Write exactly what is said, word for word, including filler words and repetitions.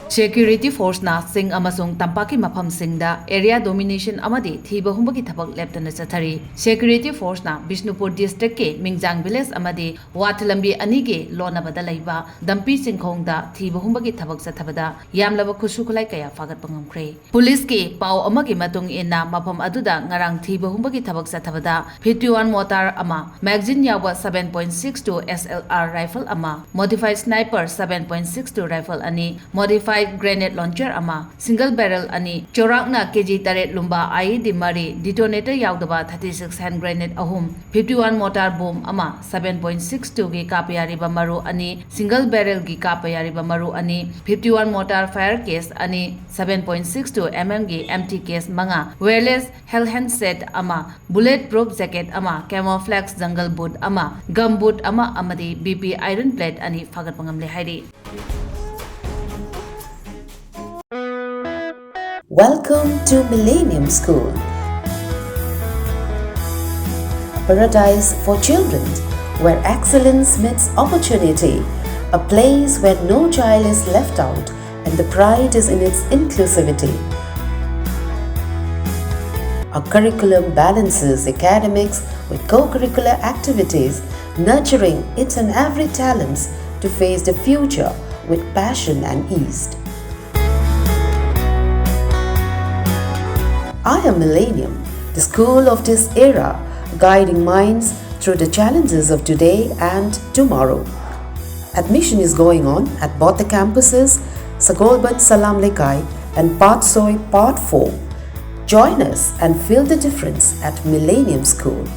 Security forceꯅ ꯆꯤꯡ ꯑꯃꯁꯨꯡ ꯇꯝꯄꯥꯛꯀꯤ ꯃꯐꯝꯁꯤꯡꯗ area domination ꯑꯃꯗꯤ ꯊꯤꯕ ꯍꯨꯝꯕꯒꯤ ꯊꯕꯛ ꯂꯦꯞꯇꯅ ꯆꯠꯊꯔꯤ꯫ Security forceꯅ ꯕꯤꯁꯅꯨꯄꯨꯔ districtꯀꯤ ꯃꯤꯡꯖꯥꯡ village ꯑꯃꯗꯤ ꯋꯥꯠ ꯂꯝꯕꯤ ꯑꯅꯤꯒꯤ ꯂꯣꯟꯅꯕꯗ ꯂꯩꯕ ꯗꯝꯄꯤ ꯆꯤꯡꯈꯣꯡꯗ ꯊꯤꯕ ꯍꯨꯝꯕꯒꯤ ꯊꯕꯛ ꯆꯠꯊꯕꯗ ꯌꯥꯝꯂꯕ ꯈꯨꯠꯁꯨ ꯈꯨꯠꯂꯥꯏ ꯀꯌꯥ ꯐꯥꯒꯠꯄ ꯉꯝꯈ꯭ꯔꯦ꯫ ꯄꯨꯂꯤꯁꯀꯤ ꯄꯥꯎ ꯑꯃꯒꯤ ꯃꯇꯨꯡ ꯏꯟꯅ, ꯃꯐꯝ ꯑꯗꯨꯗ ꯉꯔꯥꯡ ꯊꯤꯕ ꯍꯨꯝꯕꯒꯤ ꯊꯕꯛ ꯆꯠꯊꯕꯗ fifty one mortar ꯑꯃ, magazine ꯌꯥꯎꯕ seven point six two S L R rifle ꯑꯃ, modified sniper seven point six two rifle ꯑꯅꯤ, modified grenade launcher ꯑꯃ, single barrel ꯑꯅꯤ, ꯆꯥꯎꯔꯥꯛꯅ ꯀꯦꯖꯤ ꯇꯔꯦꯠ ꯂꯨꯝꯕ I E D ꯃꯔꯤ, detonator ꯌꯥꯎꯗꯕ thirty six hand grenade ꯑꯍꯨꯝ, fifty one mortar bomb ꯑꯃ, seven point six two ꯒꯤ ꯀꯥꯞꯄ ꯌꯥꯔꯤꯕ ꯃꯔꯨ ꯑꯅꯤ, single barrel ꯒꯤ ꯀꯥꯞꯄ ꯌꯥꯔꯤꯕ ꯃꯔꯨ ꯑꯅꯤ, fifty one mortar fire case ꯑꯅꯤ, seven point six two M M ꯒꯤ empty case ꯃꯉꯥ, wireless hellhound set ꯑꯃ, bullet proof jacket ꯑꯃ, camouflage jungle boot ꯑꯃ, gum boot ꯑꯃ ꯑꯃꯗꯤ B P iron plate ꯑꯅꯤ ꯐꯥꯒꯠꯄ ꯉꯝꯂꯦ ꯍꯥꯏꯔꯤ꯫ Welcome to Millennium School, a paradise for children, where excellence meets opportunity, a place where no child is left out and the pride is in its inclusivity. Our curriculum balances academics with co-curricular activities, nurturing each and every talents to face the future with passion and ease. I am Millennium, the school of this era, guiding minds through the challenges of today and tomorrow. Admission is going on at both the campuses, Sagolband Salam Lekai and Patsoi Part four. Join us and feel the difference at Millennium School.